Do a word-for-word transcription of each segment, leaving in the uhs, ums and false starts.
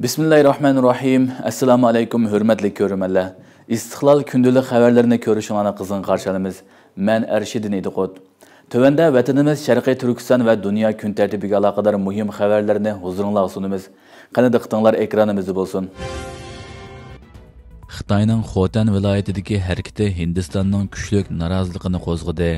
بىسمىللاھىررەھمانىررەھىم. ئەسسالامۇ ئەلەيكۇم، ھۆرمەتلىك كۆرۈرمەنلەر. ئىستىقلال كۈندىلىك خەۋەرلىرىنى كۆرۈشۈڭلارنى قىزغىن قارشى ئالىمىز. مەن ئەرشىدىن ئىدىقۇت. تۆۋەندە ۋەتىنىمىز شەرقىي تۈركىستان ۋە دۇنيا كۈن تەرتىپىگە ئالاقىدار مۇھىم خەۋەرلەرنى ھۇزۇرۇڭلارغا سۇنىمىز. قېنى، دىققىتىڭلار ئېكرانىمىزدا بولسۇن. خىتاينىڭ خوتەن ۋىلايىتىدىكى ھەرىكىتى ھىندىستاننىڭ كۈچلۈك نارازىلىقىنى قوزغىدى.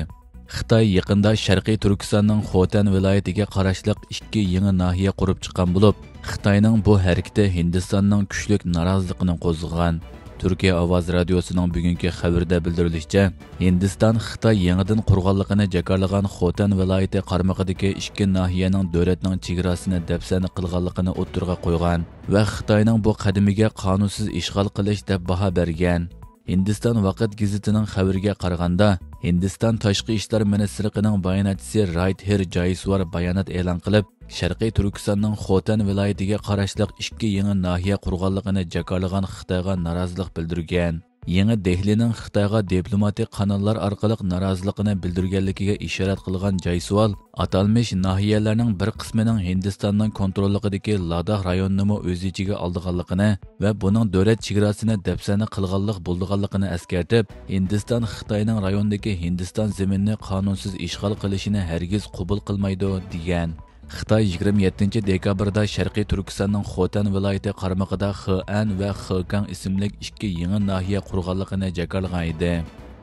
خىتاي يېقىندا شەرقىي تۈركىستاننىڭ خوتەن ۋىلايىتىگە قاراشلىق ئىككى يېڭى ناھىيە قۇرۇپ چىققان بولۇپ، خىتاينىڭ بۇ ھەرىكىتى ھىندىستاننىڭ كۈچلۈك نارازىلىقىنى قوزغىغان. تۈركىيە ئاۋازى رادىيوسىنىڭ بۈگۈنكى خەۋىرىدە بىلدۈرۈلۈشىچە، ھىندىستان خىتاي يېڭىدىن قۇرغانلىقىنى جاكارلىغان خوتەن ۋىلايىتى قارمىقىدىكى ئىككى ناھىيەنىڭ دۆلەتنىڭ چېگراسىنى دەپسەندە قىلغانلىقىنى ئوتتۇرىغا قويغان ۋە خىتاينىڭ بۇ قەدىمىگە قانۇنسىز ئىشغال قىلىش دەپ باھا بەرگەن. ھىندىستان ۋاقىت گېزىتىنىڭ خەۋىرىگە قارىغاندا، ھىندىستان تاشقى ئىشلار مىنىستىرلىقىنىڭ باياناتچىسى رايتھېر جايسۋال بايانات ئېلان قىلىپ، شەرقىي تۈركىستاننىڭ خوتەن ۋىلايىتىگە قاراشلىق ئىككى يېڭى ناھىيە قۇرغانلىقىنى جاكارلىغان خىتايغا نارازىلىق بىلدۈرگەن. يېڭى دېھلىنىڭ خىتايغا دىپلوماتىك قاناللار ئارقىلىق نارازىلىقىنى بىلدۈرگەنلىكىگە ئىشارەت قىلغان جايسۋال، ئاتالمىش ناھىيەلەرنىڭ بىر قىسمىنىڭ ھىندىستاننىڭ كونتروللۇقىدىكى لاداخ رايونىنىمۇ ئۆز ئىچىگە ئالىدىغانلىقىنى ۋە بۇنىڭ دۆلەت چېگراسىنى دەپسەندە قىلغانلىق بولىدىغانلىقىنى ئەسكەرتىپ، ھىندىستان خىتاينىڭ رايوندىكى ھىندىستان زېمىنىنى قانۇنسىز ئىشغال قىلىشىنى ھەرگىز قوبۇل قىلمايدۇ، دېگەن. خىتاي يىگىرمە يەتتىنچى دېكابىردا شەرقىي تۈركىستاننىڭ خوتەن ۋىلايىتى قارمىقىدا خېئەن ۋە خېكاڭ ئىسىملىك ئىككى يېڭى ناھىيە قۇرغانلىقىنى جاكارلىغان ئىدى.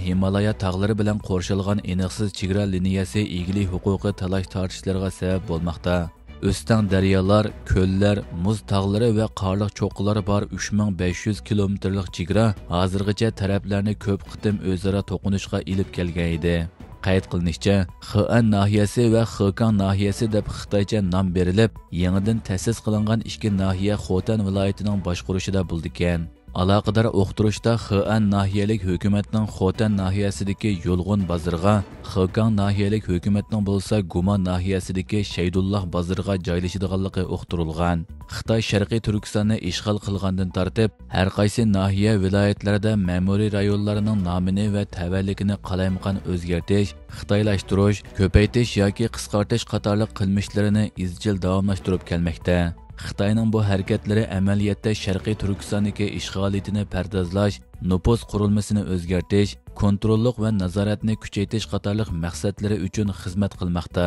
ھىمالايا تاغلىرى بىلەن قورشالغان ئېنىقسىز چېگرا لىنىيەسى ئىگىلىك ھوقۇقى تالاش-تارتىشلىرىغا سەۋەب بولماقتا. ئۆستەڭ دەريالار، كۆللەر، مۇز تاغلىرى ۋە قارلىق چوققىلار بار ئۈچ مىڭ بەش يۈز كىلومېتىرلىق چېگرا ھازىرغىچە تەرەپلەرنى كۆپ قېتىم ئۆزئارا توقۇنۇشقا ئېلىپ كەلگەن ئىدى. قەيت قىلىنىشىچە، خېئەن ناھىيەسى ۋە خېكاڭ ناھىيەسى دەپ خىتايچە نام بېرىلىپ، يېڭىدىن تەسىس قىلىنغان ئىككى ناھىيە خوتەن ۋىلايىتىنىڭ باشقۇرۇشىدا بولىدىكەن. ئالاقىدار ئۇقتۇرۇشتا خېئەن ناھىيەلىك ھۆكۈمەتنىڭ خوتەن ناھىيەسىدىكى يۇلغۇن بازىرىغا، خېكاڭ ناھىيەلىك ھۆكۈمەتنىڭ بولسا گۇما ناھىيەسىدىكى شەيدۇللاھ بازىرىغا جايلىشىدىغانلىقى ئۇقتۇرۇلغان. خىتاي شەرقىي تۈركىستاننى ئىشغال قىلغاندىن تارتىپ، ھەر قايسى ناھىيە، ۋىلايەتلەردە مەمۇرىي رايونلارنىڭ نامىنى ۋە تەۋەلىكىنى قالايمىقان ئۆزگەرتىش، خىتايلاشتۇرۇش، كۆپەيتىش ياكى قىسقارتىش قاتارلىق قىلمىشلىرىنى ئىزچىل داۋاملاشتۇرۇپ كەلمەكتە. خىتاينىڭ بۇ ھەرىكەتلىرى ئەمەلىيەتتە شەرقىي تۈركىستاندىكى ئىشغالىيىتىنى پەردازلاش، نوپۇس قۇرۇلمىسىنى ئۆزگەرتىش، كونتروللۇق ۋە نازارەتنى كۈچەيتىش قاتارلىق مەقسەتلىرى ئۈچۈن خىزمەت قىلماقتا.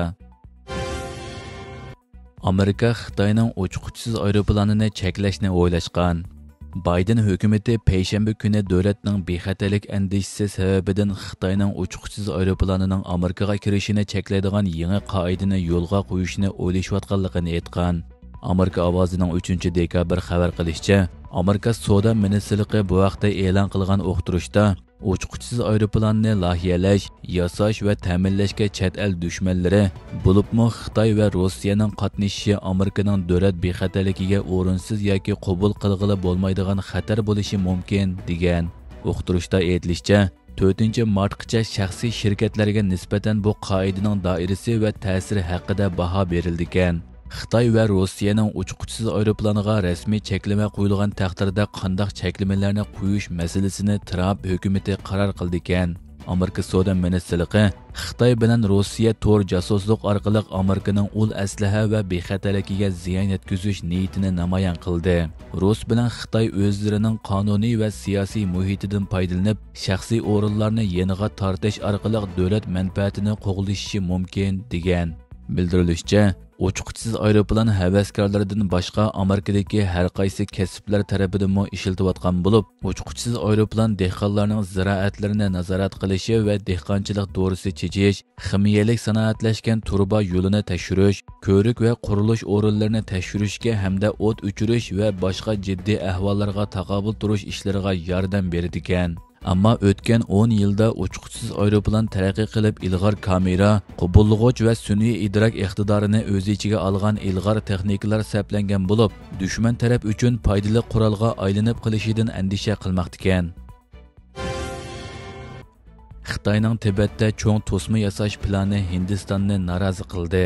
ئامېرىكا خىتاينىڭ ئۇچقۇچىسىز ئايروپىلانىنى چەكلەشنى ئويلاشقان. بايدېن ھۆكۈمىتى پەيشەنبە كۈنى دۆلەتنىڭ بىخەتەرلىك ئەندىشىسى سەۋەبىدىن خىتاينىڭ ئۇچقۇچىسىز ئايروپىلانىنىڭ ئامېرىكىغا كىرىشىنى چەكلەيدىغان يېڭى قائىدىنى يولغا قويۇشنى ئويلىشىۋاتقانلىقىنى ئېيتقان. ئامېرىكا ئاۋازىنىڭ ئۈچىنچى دېكابىر خەۋەر قىلىشىچە، ئامېرىكا سودا مىنىستىرلىقى بۇ ھەقتە ئېلان قىلغان ئۇقتۇرۇشتا، ئۇچقۇچىسىز ئايروپىلاننى لايىھەلەش، ياساش ۋە تەمىنلەشكە چەت ئەل دۈشمەنلىرى، بولۇپمۇ خىتاي ۋە روسىيەنىڭ قاتنىشىشى ئامېرىكىنىڭ دۆلەت بىخەتەرلىكىگە ئورۇنسىز ياكى قوبۇل قىلغىلى بولمايدىغان خەتەر بولۇشى مۇمكىن، دېگەن. ئۇقتۇرۇشتا ئېيتىلىشىچە، تۆتىنچى مارتقىچە شەخسىي شىركەتلەرگە نىسبەتەن بۇ قائىدىنىڭ دائىرىسى ۋە تەسىرى ھەققىدە باھا بېرىلىدىكەن. خىتاي ۋە روسىيەنىڭ ئۇچقۇچىسىز ئايروپىلانغا رەسمىي چەكلىمە قويۇلغان تەقدىردە قانداق چەكلىمىلەرنى قويۇش مەسىلىسىنى ترامپ ھۆكۈمىتى قارار قىلىدىكەن. ئامېرىكا سودا مىنىستىرلىقى خىتاي بىلەن روسىيە تور جاسۇسلۇق ئارقىلىق ئامېرىكىنىڭ ئۇل ئەسلىھە ۋە بىخەتەرلىكىگە زىيان يەتكۈزۈش نىيىتىنى نامايان قىلدى. رۇس بىلەن خىتاي ئۆزلىرىنىڭ قانۇنىي ۋە سىياسىي مۇھىتىدىن پايدىلىنىپ، شەخسىي ئورۇنلارنى يېنىغا تارتىش ئارقىلىق دۆلەت مەنپەئەتىنى قوغلىشىشى مۇمكىن، دېگەن. بىلدۈرۈلۈشىچە، ئۇچقۇچىسىز ئايروپىلان ھەۋەسكارلىرىدىن باشقا، ئامېرىكىدىكى ھەر قايسى كەسىپلەر تەرىپىدىنمۇ ئىشلىتىۋاتقان بولۇپ، ئۇچقۇچىسىز ئايروپىلان دېھقانلارنىڭ زىرائەتلىرىنى نازارەت قىلىشى ۋە دېھقانچىلىق دورىسى چېچىش، خىمىيەلىك سانائەتلەشكەن تۇرۇبا يولىنى تەكشۈرۈش، كۆۋرۈك ۋە قۇرۇلۇش ئورۇنلىرىنى تەكشۈرۈشكە ھەمدە ئوت ئۆچۈرۈش ۋە باشقا جىددىي ئەھۋاللارغا تاقابىل تۇرۇش ئىشلىرىغا ياردەم بېرىدىكەن. ئەمما ئۆتكەن ئون يىلدا ئۇچقۇچىسىز ئايروپىلان تەرەققىي قىلىپ، ئىلغار كامېرا، قوبۇللىغۇچ ۋە سۈنئىي ئىدراك ئىقتىدارىنى ئۆز ئىچىگە ئالغان ئىلغار تېخنىكىلار سەپلەنگەن بولۇپ، دۈشمەن تەرەپ ئۈچۈن پايدىلىق قورالغا ئايلىنىپ قېلىشىدىن ئەندىشە قىلماقتىكەن. خىتاينىڭ تىبەتتە چوڭ توسما ياساش پىلانى ھىندىستاننى نارازى قىلدى.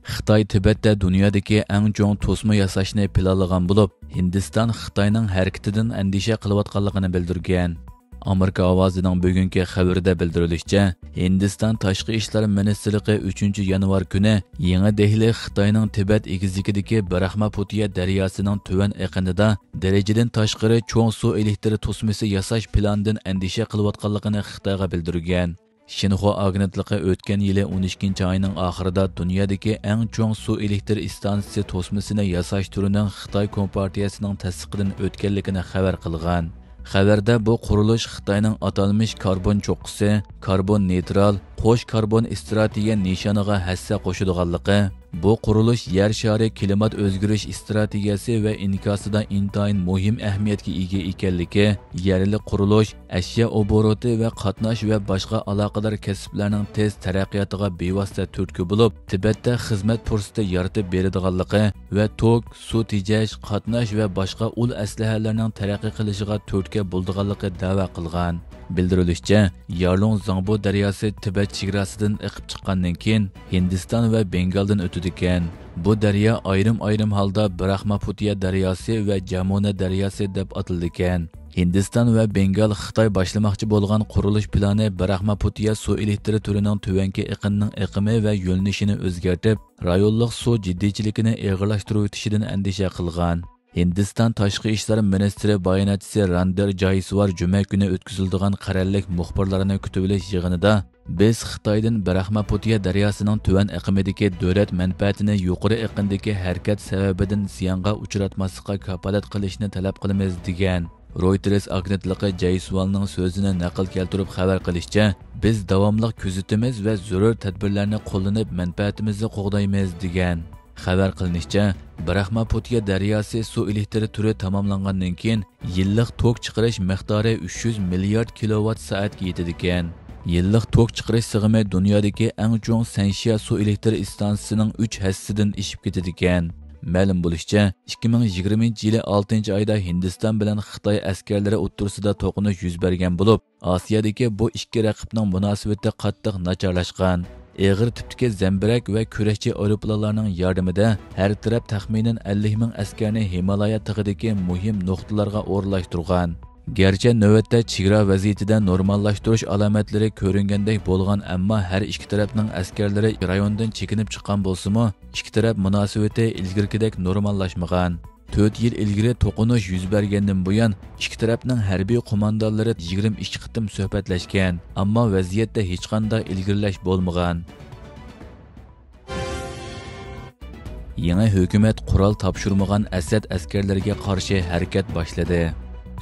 خىتاي تىبەتتە دۇنيادىكى ئەڭ چوڭ توسما ياساشنى پىلانلىغان بولۇپ، ھىندىستان خىتاينىڭ ھەرىكىتىدىن ئەندىشە قىلىۋاتقانلىقىنى بىلدۈرگەن. ئامېرىكا ئاۋازىنىڭ بۈگۈنكى خەۋىرىدە بىلدۈرۈلۈشىچە، ھىندىستان تاشقى ئىشلار مىنىستىرلىقى ئۈچىنچى يانۋار كۈنى يېڭى دېھلى خىتاينىڭ تىبەت ئېگىزلىكىدىكى براخماپۇتىيا دەرياسىنىڭ تۆۋەن ئېقىنىدا دەرىجىدىن تاشقىرى چوڭ سۇ ئېلېكتر توسمىسى ياساش پىلانىدىن ئەندىشە قىلىۋاتقانلىقىنى خىتايغا بىلدۈرگەن. شىنخۇا ئاگېنتلىقى ئۆتكەن يىلى ئون ئىككىنچى ئاينىڭ ئاخىرىدا دۇنيادىكى ئەڭ چوڭ سۇ ئېلېكتر ئىستانسىسى توسمىسىنى ياساش تۈرىنىڭ خىتاي كومپارتىيەسىنىڭ تەستىقىدىن ئۆتكەنلىكىنى خەۋەر قىلغان. خەۋەردە بۇ قۇرۇلۇش خىتاينىڭ ئاتالمىش كاربون چوققىسى، كاربون نېيترال، قوش كاربون ئىستراتېگىيە نىشانىغا ھەسسە قوشىدىغانلىقى، بۇ قۇرۇلۇش يەر شارى كىلىمات ئۆزگىرىش ئىستراتېگىيەسى ۋە ئىنكاسىدا ئىنتايىن مۇھىم ئەھمىيەتكە ئىگە ئىكەنلىكى، يەرلىك قۇرۇلۇش، ئەشيا ئوبوروتى ۋە قاتناش ۋە باشقا ئالاقىدار كەسىپلەرنىڭ تېز تەرەققىياتىغا بىۋاسىتە تۈرتكە بولۇپ، تىبەتتە خىزمەت پۇرسىتى يارىتىپ بېرىدىغانلىقى ۋە توك، سۇ تېجەش، قاتناش ۋە باشقا ئۇل ئەسلىھەلەرنىڭ تەرەققىي قىلىشىغا تۈرتكە بولىدىغانلىقى دەۋا قىلغان. بىلدۈرۈلۈشىچە، يارلۇڭ زاڭبۇ دەرياسى تىبەت چېگراسىدىن ئېقىپ چىققاندىن كېيىن، ھىندىستان ۋە بېنگالدىن ئۆتىدىكەن. بۇ دەريا ئايرىم-ئايرىم ھالدا براخماپۇتىيا دەرياسى ۋە جامۇنا دەرياسى دەپ ئاتىلىدىكەن. ھىندىستان ۋە بېنگال خىتاي باشلىماقچى بولغان قۇرۇلۇش پىلانى براخماپۇتىيا سۇ ئېلېكتر تۈرىنىڭ تۆۋەنكى ئېقىنىنىڭ ئېقىمى ۋە يۆنىلىشىنى ئۆزگەرتىپ، رايونلۇق سۇ جىددىيچىلىكىنى ئېغىرلاشتۇرۇۋېتىشىدىن ئەندىشە قىلغان. ھىندىستان تاشقى ئىشلار مىنىستىرى باياناتچىسى راندېر جايسۋار جۈمە كۈنى ئۆتكۈزۈلىدىغان قەرەللىك مۇخبىرلارنى كۈتۈۋېلىش يىغىنىدا، بىز خىتايدىن براخماپۇتىيا دەرياسىنىڭ تۆۋەن ئېقىمىدىكى دۆلەت مەنپەئەتىنى يۇقىرى ئېقىندىكى ھەرىكەت سەۋەبىدىن زىيانغا ئۇچراتماسلىققا كاپالەت قىلىشنى تەلەپ قىلىمىز، دېگەن. رويتېرس ئاگېنتلىقى جەيسۋالنىڭ سۆزىنى نەقىل كەلتۈرۈپ خەۋەر قىلىشىچە، بىز داۋاملىق كۆزىتىمىز ۋە زۆرۈر تەدبىرلەرنى قوللىنىپ مەنپەئەتىمىزنى قوغدايمىز، دېگەن. خەۋەر قىلىنىشىچە، براخماپۇتىيا دەرياسى سۇ ئېلېكتر تۈرى تاماملانغاندىن كېيىن، يىللىق توك چىقىرىش مىقدارى ئۈچ يۈز مىليارد كىلوۋات سائەتكە يېتىدىكەن. يىللىق توك چىقىرىش سىغىمى دۇنيادىكى ئەڭ چوڭ سەنشيا سۇ ئېلېكتر ئىستانسىسىنىڭ ئۈچ ھەسسىسىدىن ئېشىپ كېتىدىكەن. مەلۇم بولۇشىچە، ئىككى مىڭ يىگىرمىنچى يىلى ئالتىنچى ئايدا ھىندىستان بىلەن خىتاي ئەسكەرلىرى ئوتتۇرىسىدا توقۇنۇش يۈز بەرگەن بولۇپ، ئاسىيادىكى بۇ ئىككى رەقىبنىڭ مۇناسىۋىتى قاتتىق ناچارلاشقان. ئېغىر تىپتىكى زەمبىرەك ۋە كۈرەشچى ئايروپىلانلارنىڭ ياردىمىدە ھەر تەرەپ تەخمىنەن ئەللىك مىڭ ئەسكەرنى ھىمالايا تېغىدىكى مۇھىم نۇقتىلارغا ئورۇنلاشتۇرغان. گەرچە نۆۋەتتە چېگرا ۋەزىيىتىدە نورماللاشتۇرۇش ئالامەتلىرى كۆرۈنگەندەك بولغان، ئەمما ھەر ئىككى تەرەپنىڭ ئەسكەرلىرى رايوندىن چېكىنىپ چىققان بولسىمۇ، ئىككى تەرەپ مۇناسىۋىتى ئىلگىرىكىدەك نورماللاشمىغان. تۆت يىل ئىلگىرى توقۇنۇش يۈز بەرگەندىن بۇيان، ئىككى تەرەپنىڭ ھەربىي قوماندانلىرى يىگىرمە ئىككى قېتىم سۆھبەتلەشكەن، ئەمما ۋەزىيەتتە ھېچقانداق ئىلگىرىلەش بولمىغان. يېڭى ھۆكۈمەت قورال تاپشۇرمىغان ئەسەد ئەسكەرلىرىگە قارشى ھەرىكەت باشلىدى.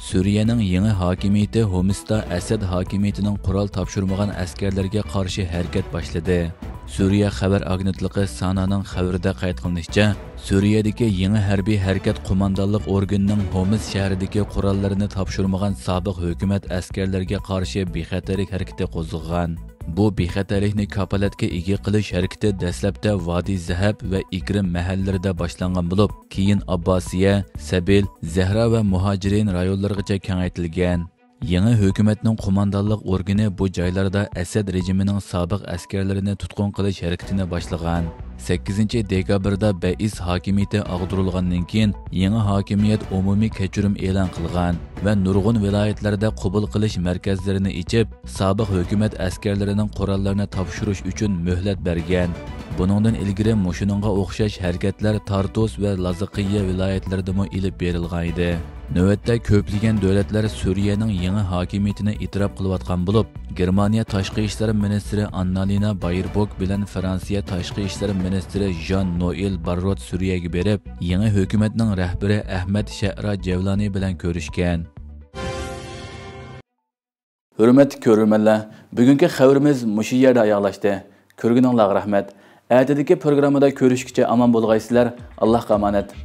سۈرىيەنىڭ يېڭى ھاكىمىيىتى ھومستا ئەسەد ھاكىمىيىتىنىڭ قورال تاپشۇرمىغان ئەسكەرلىرىگە قارشى ھەرىكەت باشلىدى. سۈرىيە خەۋەر ئاگېنتلىقى سانانىڭ خەۋىرىدە قەيت قىلىنىشىچە، سۈرىيەدىكى يېڭى ھەربىي ھەرىكەت قوماندانلىق ئورگىنىنىڭ ھومس شەھىرىدىكى قوراللىرىنى تاپشۇرمىغان سابىق ھۆكۈمەت ئەسكەرلىرىگە قارشى بىخەتەرلىك ھەرىكىتى قوزغىغان. بۇ بىخەتەرلىكنى كاپالەتكە ئىگە قىلىش ھەرىكىتى دەسلەپتە ۋادى زەھەب ۋە ئىكرىم مەھەللىلىرىدە باشلانغان بولۇپ، كېيىن ئابباسىيە، سەبىل، زەھرا ۋە مۇھاجىرىن رايونلىرىغىچە كېڭەيتىلگەن. يېڭى ھۆكۈمەتنىڭ قوماندانلىق ئورگىنى بۇ جايلاردا ئەسەد رېجىمىنىڭ سابىق ئەسكەرلىرىنى تۇتقۇن قىلىش ھەرىكىتىنى باشلىغان. سەككىزىنچى دېكابىردا بەئىس ھاكىمىيىتى ئاغدۇرۇلغاندىن كېيىن، يېڭى ھاكىمىيەت ئومۇمىي كەچۈرۈم ئېلان قىلغان ۋە نۇرغۇن ۋىلايەتلەردە قوبۇل قىلىش مەركەزلىرىنى ئېچىپ، سابىق ھۆكۈمەت ئەسكەرلىرىنىڭ قوراللىرىنى تاپشۇرۇش ئۈچۈن مۆھلەت بەرگەن. بۇنىڭدىن ئىلگىرى مۇشۇنىڭغا ئوخشاش ھەرىكەتلەر تارتۇس ۋە لازقىيە ۋىلايەتلىرىدىمۇ ئېلىپ بېرىلغان ئىدى. نۆۋەتتە كۆپلىگەن دۆلەتلەر سۈرىيەنىڭ يېڭى ھاكىمىيىتىنى ئېتىراپ قىلىۋاتقان بولۇپ، گېرمانىيە تاشقى ئىشلار مىنىستىرى ئاننالىنا بايربوك بىلەن فرانسىيە تاشقى ئىشلار مىنىستىرى ژان نوئېل بارروت سۈرىيەگە بېرىپ، يېڭى ھۆكۈمەتنىڭ رەھبىرى ئەھمەد شەئرا جەۋلانى بىلەن كۆرۈشكەن. ھۆرمەتلىك كۆرۈرمەنلەر، بۈگۈنكى خەۋىرىمىز مۇشۇ يەردە ئاياغلاشتى. كۆرگىنىڭلارغا رەھمەت. ئەتىدىكى پروگراممىدا كۆرۈشكىچە ئامان بولغايسىلەر. ئاللاھقا ئامانەت.